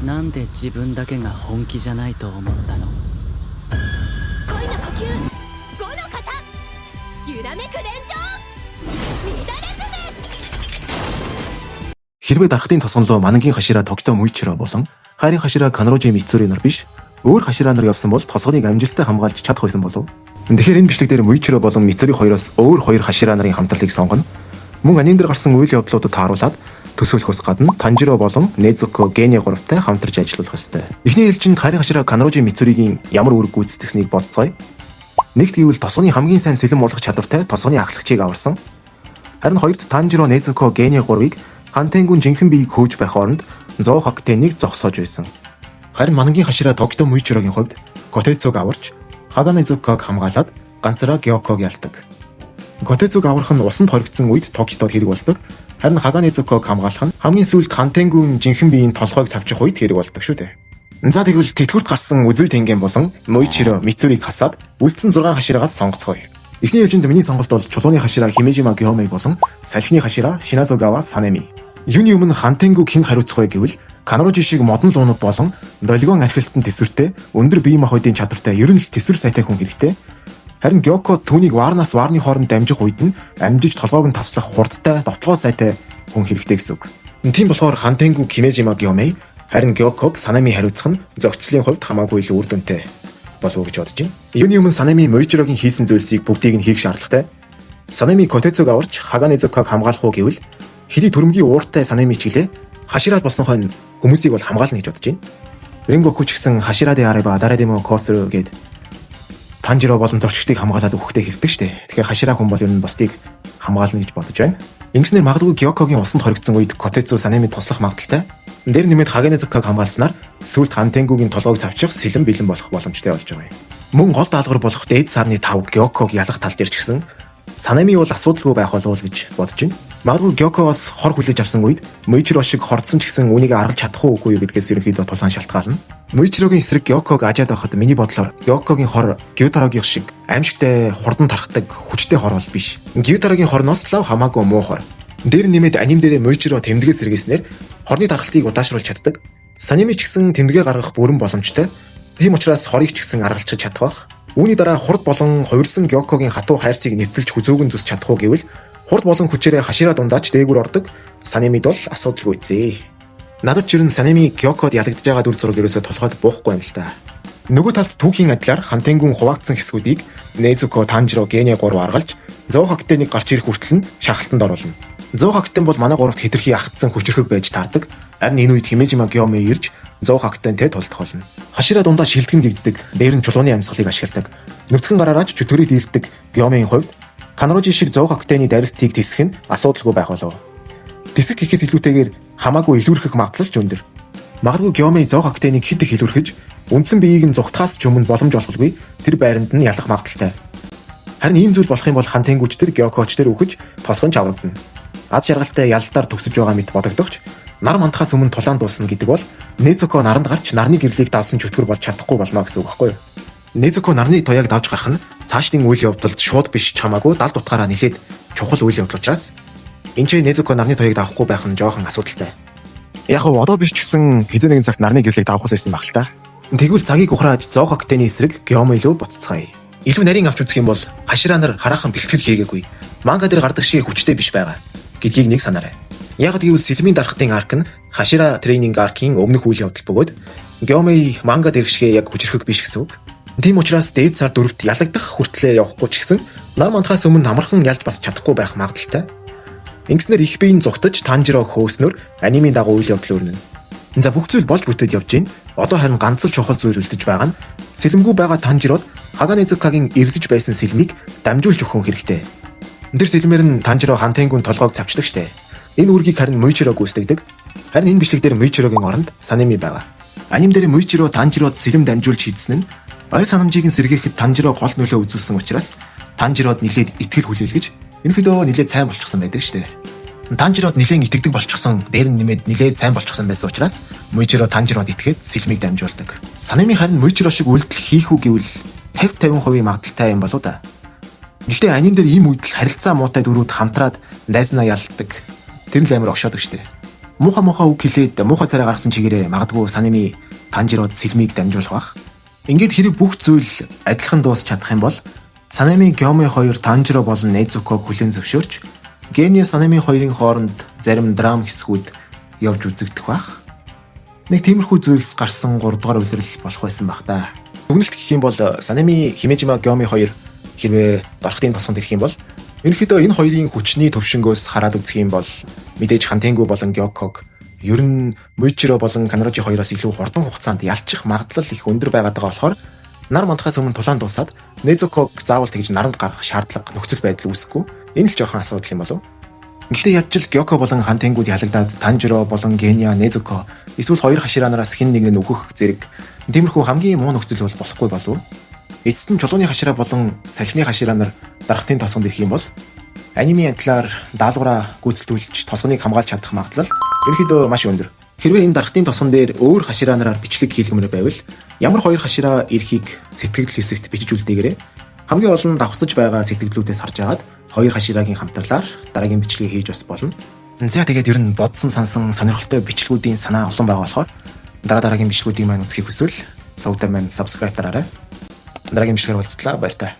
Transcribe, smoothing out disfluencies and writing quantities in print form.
なんで自分だけが本気じゃないと思ったの？恋の呼吸、五の型、揺らめく連城、乱れ爪。 Хэрвээ дархтын тосгонлоо Манангийн хашира Токито Муичиро болон Хайрын хашира Канрожи Мицури нар биш, өөр хашира нар явсан бол тосгоныг амжилттай хамгаалж чадах байсан болов. Тэгэхээр энэ бичлэг дээр Муичиро болон Мицури хоёроос өөр хоёр хашира нарын хамтрлыг сонгоно. Мөн аним дээр гарсан үйл явдлуудад тааруулаад төсөөлөхөөс гадна Танжиро болон Незуко Гене 3-тай хамтарч ажиллах ёстой. Эхний ээлжинд Хайрын хашира Канрожи Мицуригийн ямар үүрэг гүйцэтгэснийг бодцгоё. Нэгт гэвэл тосгоны хамгийн сайн сэлэм болгох чадвартай тосгоны ахлагчийг аварсан. Харин хоёрт Танжиро, Незуко, Гене 3-ыг Хантенгүн жинхэнэ биеийг хөөж байх оронд Зоо Хактенийг зогсоож байсан. Харин Манангийн хашира Токито Муичирогийн хувьд Котецуг аварч Хаганезуког хамгаалаад ганцаараа Гёког ялдаг. Котецуг аврах нь усанд хоригдсон үед Токитод хэрэг болдог. Харин Хаганезуког хамгаалах нь хамгийн сүүлд Хантенгүн жинхэнэ биеийн толгойг цавчих үед хэрэг болдог шүү дээ. За, тэгвэл тэтгэврт гарсан Үзүй Тэнген болон Муичиро Мицуриг хасаад үлдсэн 6 хаширагаас сонгоцгоё. Эхний ээлжинд миний сонголт бол чулууны хашира Химежима Гёмэй болон салхины хашира Шиназугава Санеми. Юуны өмнө Хантенгүг хэн хариуцах вэ гэвэл Канрожи шиг модон луунууд болон долгион архилтан төсвөртэй, өндөр бие махбодын чадвартай, ер нь л төсвөр сайтай хүн хэрэгтэй. Харин Гёко түүнийг варнаас варны хооронд дамжих үед нь амжиж толгойг нь таслах хурдтай, довтлогоо сайтай хүн хэрэгтэй гэсэн үг. Тийм болохоор Хантенгү Химежима Гёмэй, харин Гёког Санами хариуцах нь зохицлын хувьд хамаагүй илүү үр дүнтэй болов уу гэж бодож байна. Юуны өмнө Санами Мойчирогийн хийсэн зүйлсийг бүгдийг нь хийх шаардлагатай. Санами Котецуг аварч Хаганезукаг хамгаалах уу гэвэл хэдий төрөмгийн ууртай Санами ч гэлээ хашираад болсон хойно хүмүүсийг бол хамгаална гэж бодож байна. Ренгоку ч гэсэн "хашира де ареба даредемо косру" гэд Танжиро болон зорчигчдыг хамгаалаад өгөхдөө хэлдэг штэ. Тэгэхээр хашира хүн бол ер нь бусдыг хамгаална гэж бодож байна. Ингэснээр магадгүй Гёкогийн усанд хоригдсон үед Котецу Санами туслах магадлалтай. Дээр нэмээд Хаганезукаг хамгаалснаар сүүлд Хантенгүгийн толгойг цавчих сэлэм бэлэн болох боломжтой болж байгаа юм. Мөн гол даалгавар болох дээд сарны 5 Гёког ялах тал дээр ч гэсэн Санами бол асуудалгүй байх болов уу гэж бодож байна. Магадгүй Гёкоос хор хүлээж авсан үед Муичиро шиг хордсон ч гэсэн үүнийг аргалж чадах уу, үгүй юу гэдгээс ерөнхийдөө тулаан шалтгаална. Муичирогийн эсрэг Гёког ажаад байхад миний бодлоор Гёкогийн хор Гютарогийн шиг аимшигтай хурдан тархдаг хүчтэй хор бол биш. Гютарогийн хорноос л хамаагүй муу хор. Дээр нэмээд аним дээрээ Муичиро тэмдгээс сэргээснээр хорны тархалтыг удаашруулж чаддаг. Санами ч гэсэн тэмдгээ гаргах бүрэн боломжтой. Тийм учраас хорыг ч гэсэн аргалчих чадах бах. Үүний дараа хурд болон хувирсан Гёкогийн хатуу хайрцыг нэвтэлж хүзүүгэн зүс чадах уу гэвэл хурд болон хүчээрээ хашираа дундаач дээгүүр ордог Санамид бол асуудалгүй зээ. Надад ч ер нь Санами Гёкод ялагдж байгаа дүр зураг ерөөсөө толгойд буухгүй юм л та. Нөгөө талд түүхийн адилаар Хантенгүн хуваагдсан хэсгүүдийг Незуко, Танжиро, Гене 3 аргалж Зоо Хактеныг гарч ирэх хүртэл нь шахалтанд оруулна. Зоо Хактен бол манай гуравт хэтэрхий ахтсан хүчрхэг байж таардаг. Харин энэ үед Химежима Гёме ирж Зоо Хактентэй тулдах болно. Хашира дундаа шилтгэн гэгддэг, дээр нь чулууны амьсгалыг ашигладаг. Нүцгэн гараараач чөтгөрийг дийлдэг Гёмийн хувьд Канрожи шиг Зоо Хактены дарилтыг тисэх нь асуудалгүй байх болов. Тисэх гэхээс илүүтэйгээр хамаагүй илүүрхэх магадлал ч өндөр. Магадгүй Гёме Зоо Хактеныг хэд их илүүрхэж үндсэн биеийг нь зугтахаас ч өмнө боломж олголгүй тэр байранд нь ялах магадлалтай. Харин ийм зүйл болох юм бол Хантенгүч тэр Гёкоч тэр үхэж тосгон чаврагдана. Аз жаргалтай ялалтаар төгсөж байгаа мэт бодогдохч нар мандахаас өмнө тулаан дуусна гэдэг бол Незуко наранд гарч нарны гэрлийг давсан чөтгөр болж чадахгүй болно гэсэн үг байхгүй юу? Незуко нарны туяаг давж гарах нь цаашдын үйл явдалд шууд биш ч хамаагүй далд утгаараа нилээд чухал үйл явдал учраас энэ ч Незуко нарны туяаг давахгүй байх нь жоохон асуудалтай. Яг нь одоо биш ч гэсэн хэзээ нэгэн цагт нарны гэрлийг давах байсан баг л та. Тэгвэл цагийг ухрааж Зоо Хактены эсрэг Гёмо илүү буцацгаая. Илүү нарийн авч үзэх юм бол хашираа нар хараахан бэлтгэл хийгээгүй. Манга дээр гардаг шиг хүчтэй биш байгаа гэдгийг нэг санаарай. Яг гэвэл Сэлмийн дархтын arc нь Хашира training arc ын өмнөх үйл явдал бөгөөд Гёмэй манга дэрэг шигээ яг хүчрхэг биш гэсэн үг. Тийм учраас дээд сар дөрөвт ялагдах хүртлээ явахгүй ч гэсэн нар мандахаас өмнө амархан ялж бас чадахгүй байх магадлалтай. Ингэснээр их биеийн зугтаж Танжиро хөөснөр анимын дагуу үйл явдал өрнөнө. За, бүх зүйл болж бүтээд явж байна. Одоо харин ганц л чухал зүйл үлдэж байгаа нь сэлэмгүй байгаа Танжирод Хаганезукагийн эрлэж байсан сэлмийг дамжуулж өгөх хүн хэрэгтэй. Тэр сэлмээр нь Танжиро Хантенгүн толгойг цавчдаг штэ. Энэ үүргийг харин Муичиро гүйцэтгэдэг. Харин энэ бичлэг дээр Муичирогийн оронд Санеми байгаа. Аним дээр Муичиро Танжирод сэлэм дамжуулж хийдсэн нь ой санамжийг нь сэргээхэд Танжиро гол нөлөө үзүүлсэн учраас Танжирод нилээд итгэл хүлээлгэж ерөнхийдөө нилээд сайн болчихсон байдаг штэ. Танжирод нилээн итгэдэг болчихсон, дээр нь нэмээд нилээд сайн болчихсон байсан учраас Муичиро Танжирод итгээд сэлмийг дамжуулдаг. Санеми харин Муичиро шиг үйлдэл хийх үү гэвэл 50 50% магадлалтай юм болоо да. Гэхдээ аним дээр ийм үйлдэл харилцаа муутай дүрүүд хамтраад дайснаа ялдаг. Тэр нь л амар огшоодог штэ. Муухай муухай үг хэлээд муухай царай гаргасан чигээрээ магадгүй Санами Танжирод сэлмийг дамжуулах бах. Ингээд хэрэг бүх зүйл адилхан дуусч чадах юм бол Санами Гёми хоёр Танжиро болон Незуког хүлээн зөвшөөрч Генья Санами хоёрын хооронд зарим драм хэсгүүд явж үзэгдэх бах. Нэг тиймэрхүү зүйлс гарсан 3 дугаар улирал болох байсан бах та. Дүгнэлт гэх юм бол Санами Химежима Гёми хоёр хэрвээ дарахтын тосгонд ирэх юм бол ерөнхийдөө энэ хоёрын хүчний төвшөнгөөс хараад үзэх юм бол мэдээж Хантенгу болон Гёког ер нь Муичиро болон Канрожи хоёроос илүү хурдан хугацаанд ялчих магадлал их өндөр байгаад байгаа болохоор нар мандахаас өмнө тулаан дуусаад Незуког заавал тэгж наранд гаргах шаардлага нөхцөл байдал үүсэхгүй. Энэ л жоохон асуудал юм болов. Гэхдээ ядчил Гёко болон Хантенгуд ялагдаад Танжиро болон Генья Незуко эсвэл хоёр хашираа нараас хэн нэг нь үхэх зэрэг тиймэрхүү хамгийн муу нөхцөл бол болохгүй болов. Эцэст нь чулууны хашираа болон салхины хашираа нар дарахтын тосгонд ирэх юм бол анимын талаар даалгавраа гүйцэлдүүлж тосгоныг хамгаалж чадах магадлал ерөнхийдөө маш өндөр. Хэрвээ энэ дарахтын тосгон дээр өөр хашираа нараар бичлэг хийлгэмээр байвал ямар хоёр хашираа ирэхийг сэтгэгдэл хэсэгт бичиж үлдээгээрэй. Хамгийн олон давхцаж байгаа сэтгэгдлүүдээс харж агаад хоёр хашираагийн хамтралаар дараагийн бичлэгийг хийж бас болно. За тэгээд ер нь бодсон сансан сонирхолтой бичлэгүүдийн санаа олон байгаа болохоор дараа дараагийн бичлэгүүдийг маань үзэхийг хүсвэл сувгдаа маань subscribe дараарай. Дараагийн бичлэгээр уулзлаа, баяртай.